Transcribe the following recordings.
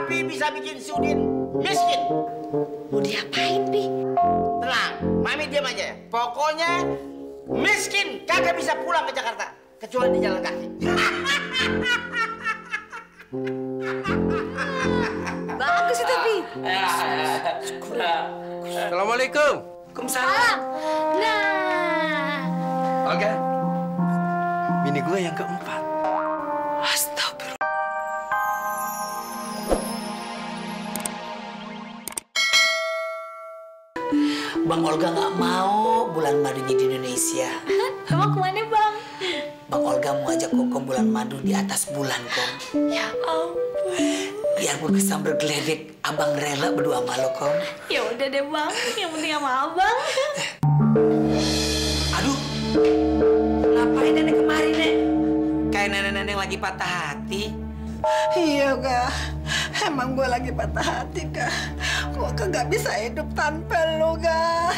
Papi bisa bikin si Udin miskin. Mau diapain, Pi? Tenang, Mami diam aja. Pokoknya miskin kagak bisa pulang ke Jakarta kecuali di jalan kaki. Bagus itu, Pi. Assalamualaikum. Waalaikumsalam. Nah. Olga, bini gue yang keempat. Astagfirullah. Bang Olga nggak mau bulan madunya di Indonesia. Emang kemana, Bang? Bang Olga mau ajak Kokom bulan madu di atas bulan, Kom. Ya ampun. Biar gue kesan bergeledek, abang rela berdua sama lo, Kom. Ya udah deh, Bang. Yang penting sama Abang. Aduh, ngapain nenek kemari, Nek? Kayak nenek-nenek lagi patah hati. Iya, Kak. Emang gue lagi patah hati, Kak. Gue kagak bisa hidup tanpa lo, Kak.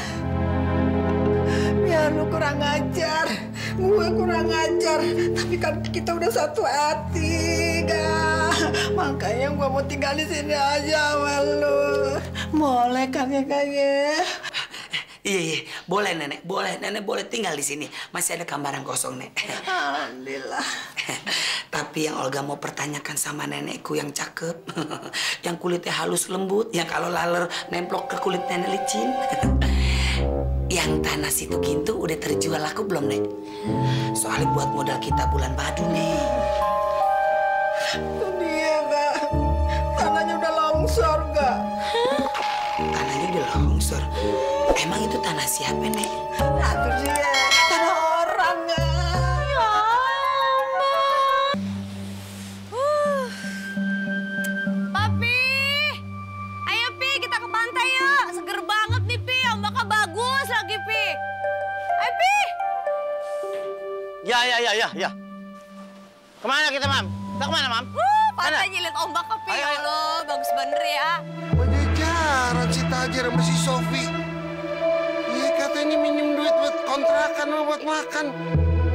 Biar lu kurang ajar, gue kurang ajar. Tapi kan kita udah satu hati, Kak. Makanya gue mau tinggal di sini aja sama lu. Boleh kan ya, Kak, ya? Iya, boleh nenek, boleh. Nenek boleh tinggal di sini. Masih ada kamar yang kosong, Nek. Alhamdulillah. Tapi yang Olga mau pertanyakan sama nenekku yang cakep, yang kulitnya halus lembut, yang kalau laler nemplok ke kulit nenek licin. Yang tanah situ gintu udah terjual laku belum, Nek? Soalnya buat modal kita bulan madu, Nek. Itu dia, Kak. Tanahnya udah longsor, Kak. Tanahnya udah longsor. Emang itu tanah siapa, Nek? Itu dia, tanah orang, Kak. Ya ampun. Papi. Ayo, Pi. Kita ke pantai yuk. Seger banget nih, Pi. Ombaknya bagus lagi, Pi. Ayo, Pi. Ya. Kemana kita, Mam? Kita kemana, Mam? Pantai nyilit ombak ke Pi. Ayo. Loh, bagus bener ya. Pajajaran si Tajir sama si Sofi. Iya katanya minjem duit buat kontrakan sama buat makan.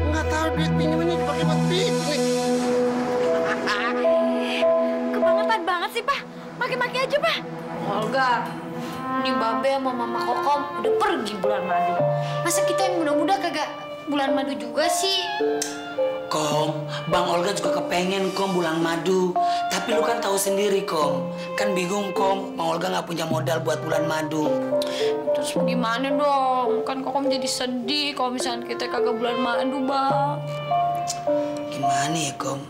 Nggak tahu duit pinjamannya dipakai buat piknik. Kebangetan banget sih, Pak. Maki-maki aja, Pak. Olga, ini Babe sama Mama Kokom udah pergi bulan madu. Masa kita yang muda-muda kagak bulan madu juga sih? Kom, Bang Olga juga kepengen, Kom, bulan madu. Tapi lu kan tahu sendiri, Kom. Kan bingung, Kom. Bang Olga nggak punya modal buat bulan madu. Terus gimana dong? Kan Kokom jadi sedih kalau misalnya kita kagak bulan madu, Bang. Gimana ya, Kom?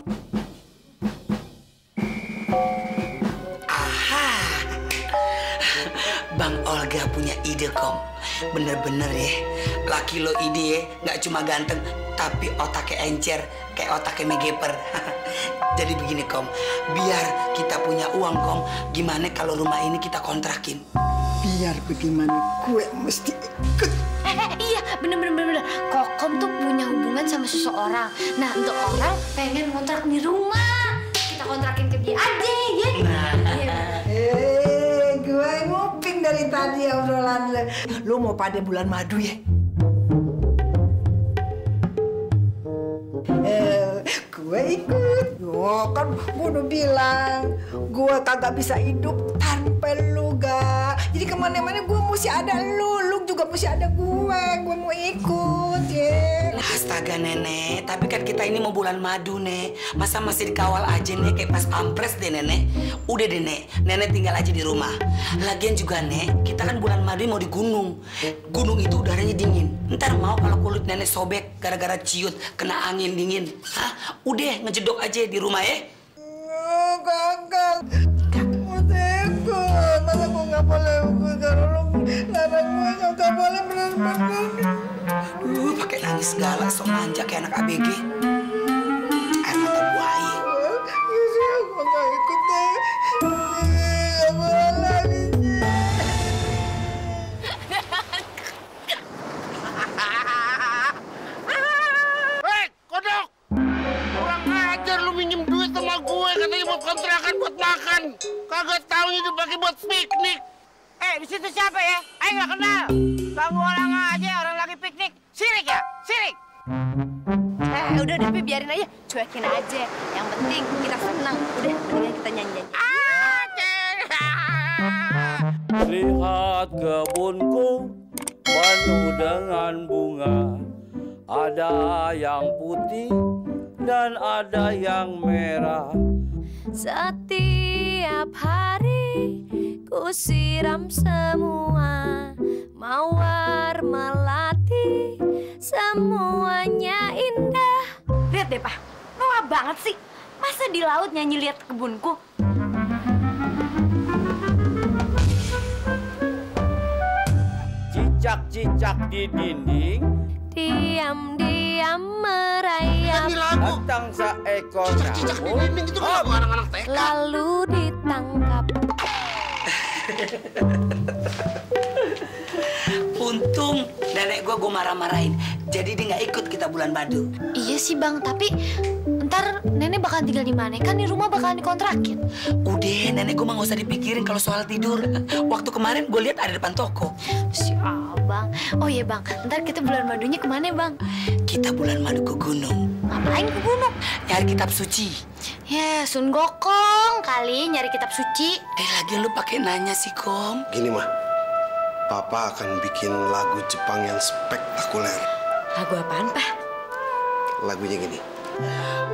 Aha! Bang Olga punya ide, Kom. Bener-bener ya. Laki lo ide ya, nggak cuma ganteng, tapi otaknya encer, kayak otaknya megeper. Jadi begini, Kom. Biar kita punya uang, Kom. Gimana kalau rumah ini kita kontrakin? Biar bagaimana gue mesti ikut. Iya, bener. Kokom tuh punya hubungan sama seseorang. Nah, untuk orang pengen kontrak di rumah. Kita kontrakin ke dia aja, ya? Iya. Gue nguping dari tadi obrolan lu. Lu mau pada bulan madu ya? Gue ikut. Kan gue udah bilang, gue kagak bisa hidup tanpa lu, Ga. Jadi kemana-mana gue mesti ada lu juga mesti ada gue mau ikut, ya. Astaga, Nenek. Tapi kan kita ini mau bulan madu, Nek. Masa masih dikawal aja, Nek? Kayak pas pampres deh, Nenek. Udah deh, Nek. Nenek tinggal aja di rumah. Lagian juga, Nek, kita kan bulan madu mau di gunung. Gunung itu udaranya dingin. Ntar mau kalau kulit Nenek sobek gara-gara ciut, kena angin dingin. Hah? Udah, ngejedok aja di rumah, ya? Kagak. Mau ikut. Masa gue nggak boleh ikut? Kalau lu larang gue nggak boleh bener-bener. Pakai nangis segala, sok manja kayak anak ABG. Air mata buaya. Gue nggak ikut deh. Nggak boleh lagi sih. Hei, kodok! Kurang ajar lu minjem duit sama gue, katanya buat kontrakan buat makan. Kagak taunya dipakai buat piknik. Di situ siapa ya? Ayo nggak kenal. Ganggu orang aja, orang lagi piknik. Sirik ya? Sirik. Udah, Pi, biarin aja. Cuekin aja. Yang penting kita senang. Udah, mendingan kita nyanyi. Lihat kebunku penuh dengan bunga. Ada yang putih dan ada yang merah. Setiap hari ku siram semua, mawar melati, semuanya indah. Lihat deh, Pak. Noah banget sih. Masa di laut nyanyi lihat kebunku? Cicak-cicak di dinding, diam-diam merayap, Ini lagu. datang seekor Cicak-cicak di nyamuk. dinding itu kan lagu anak-anak TK. lalu ditangkap. Untung nenek gue marah-marahin. Jadi dia nggak ikut kita bulan madu. Iya sih Bang, tapi ntar nenek bakalan tinggal di mana? Kan di rumah bakalan dikontrakin. Udah, nenek gue mah nggak usah dipikirin kalau soal tidur. Waktu kemarin gue lihat ada depan toko. Si Abang. Oh iya Bang, ntar kita bulan madunya kemana Bang? Kita bulan madu ke gunung. Ngapain ke gunung? Nyari kitab suci. Ya, Sun Gokong kali nyari kitab suci. Lagian lu pakai nanya sih, Kom. Gini mah, Papa akan bikin lagu Jepang yang spektakuler. Lagu apaan, Pak? Lagunya gini.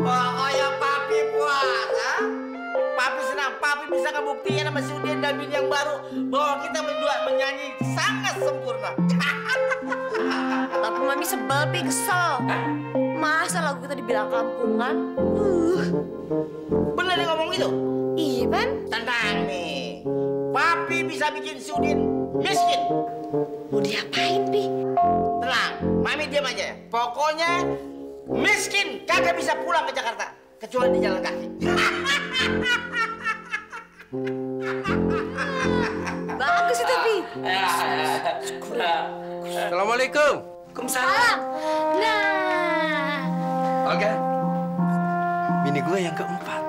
Pokoknya papi puas, ha? Papi senang, papi bisa ngebuktiin sama si Udin dan Bin yang baru bahwa kita berdua menyanyi sangat sempurna. Tapi Mami sebel, Pi, kesel. Masa lagu kita dibilang kampungan? Bener dia ngomong gitu? Iya, Pan. Tenang nih, papi bisa bikin si Udin miskin. Mau diapain, Pi? Tenang, Mami diam aja. Pokoknya miskin kagak bisa pulang ke Jakarta kecuali di jalan kaki. Bagus itu, Pi. Assalamualaikum. Waalaikumsalam. Nah. Olga, bini gue yang keempat.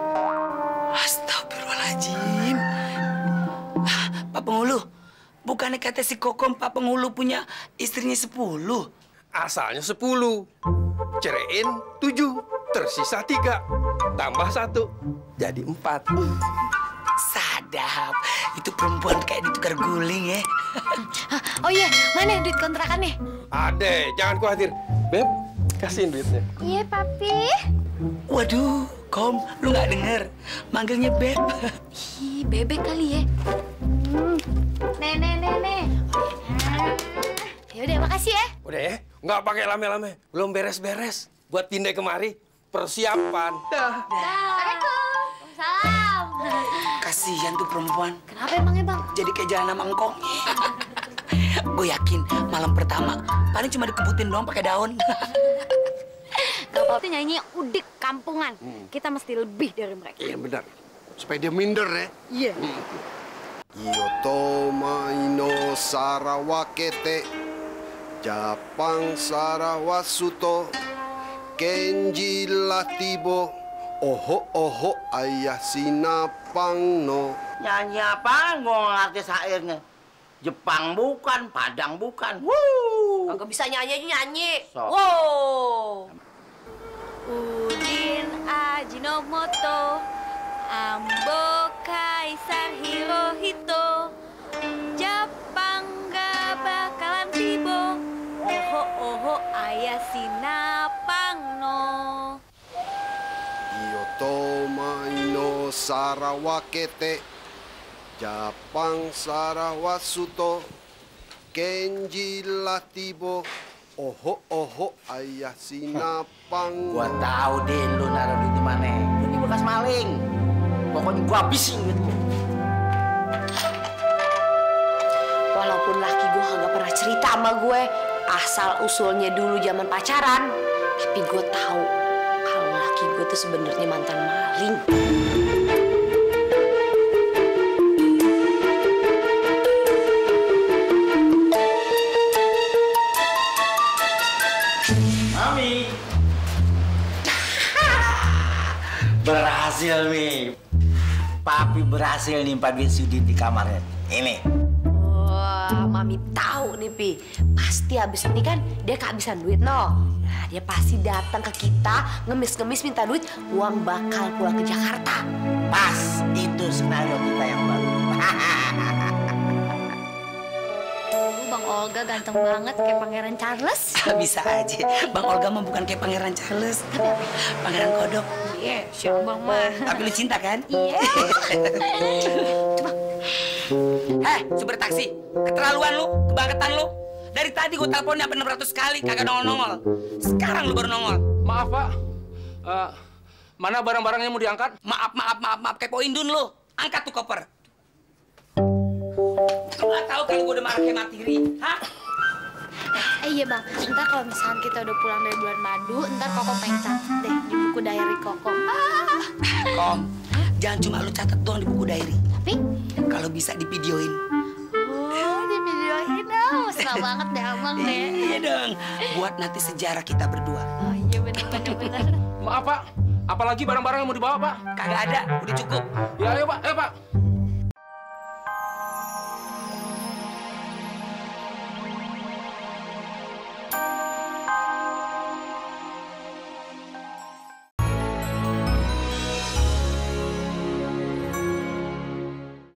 Astagfirullahaladzim. Pak Penghulu, bukannya kata si Kokom Pak Penghulu punya istrinya 10? Asalnya 10. Ceraiin 7. Tersisa 3. Tambah 1. Jadi 4. Sadap. Itu perempuan kayak ditukar guling ya. Oh iya, mana duit kontrakannya? Ade, jangan khawatir. Beb, kasihin duitnya. Iya, Papi. Waduh, Kom, lu nggak denger? Manggilnya Beb. Ih, bebek kali ya. Nenek. Yaudah, makasih ya. Udah ya, nggak pakai lame-lame. Belum beres-beres. Buat pindah kemari. Persiapan. Dah. Assalamualaikum. Salam. Kasihan tuh perempuan. Kenapa emangnya, Bang? Jadi kayak jalan sama engkong. Gue yakin malam pertama paling cuma dikebutin doang pakai daun. Gak apa-apa tuh nyanyi udik kampungan. Kita mesti lebih dari mereka. Iya benar. Supaya dia minder ya. Iya. Kyoto maino sarawakete Japang sarawasuto Kenji latibo Oho ayah sinapang no. Nyanyi apa? Gue ngerti syairnya. Jepang bukan, Padang bukan. Wuh. Kagak bisa nyanyi. So. Wow. Udin Ajinomoto, Ambo Kaisar Hirohito, Jepang gak bakalan tibo. Oho ayah sinapang no. Kyoto maino sarawakete Japang sarawasuto Kenji latibo Oho ayah sinapang. Gua tahu deh lu naruh duit di mana. Ini bekas maling. Pokoknya gua habisin duitku. Walaupun laki gue kagak pernah cerita sama gue asal usulnya dulu zaman pacaran, tapi gue tahu kalau laki gue tuh sebenarnya mantan maling. Mami. Berhasil nih. Papi berhasil nimpa duit Sudin di kamarnya. Ini. Wah, Mami tahu nih, Pi. Pasti abis ini kan dia kehabisan duit, no. Nah, dia pasti datang ke kita, ngemis-ngemis minta duit, uang bakal pulang ke Jakarta. Pas, itu skenario kita yang baru. Olga ganteng banget kayak Pangeran Charles. Bisa aja. Bang Olga mah bukan kayak Pangeran Charles. Pangeran Kodok. Iya, siapa Bang mah. Tapi lu cinta kan? Iya. Heh, supir taksi. Keterlaluan lu, kebangetan lu. Dari tadi gue teleponnya sampai 600 kali, kagak nongol-nongol. Sekarang lu baru nongol. Maaf, Pak. Mana barang-barangnya mau diangkat? Maaf. Kepoin dun lu. Angkat tuh koper. Lu nggak tahu kalau gue udah marah kayak matiri, hah? Iya Bang, ntar kalau misalkan kita udah pulang dari bulan madu, ntar Kokom pengen catat deh di buku diary Kokom. Kom, jangan cuma lu catat doang di buku diary. Tapi? Kalau bisa divideoin. Oh, di videoin dong. Senang banget deh Abang deh. Iya dong, buat nanti sejarah kita berdua. Oh iya bener. Maaf, Pak. Apalagi barang-barang yang mau dibawa, Pak? Kagak ada, udah cukup. Ya, ayo, Pak.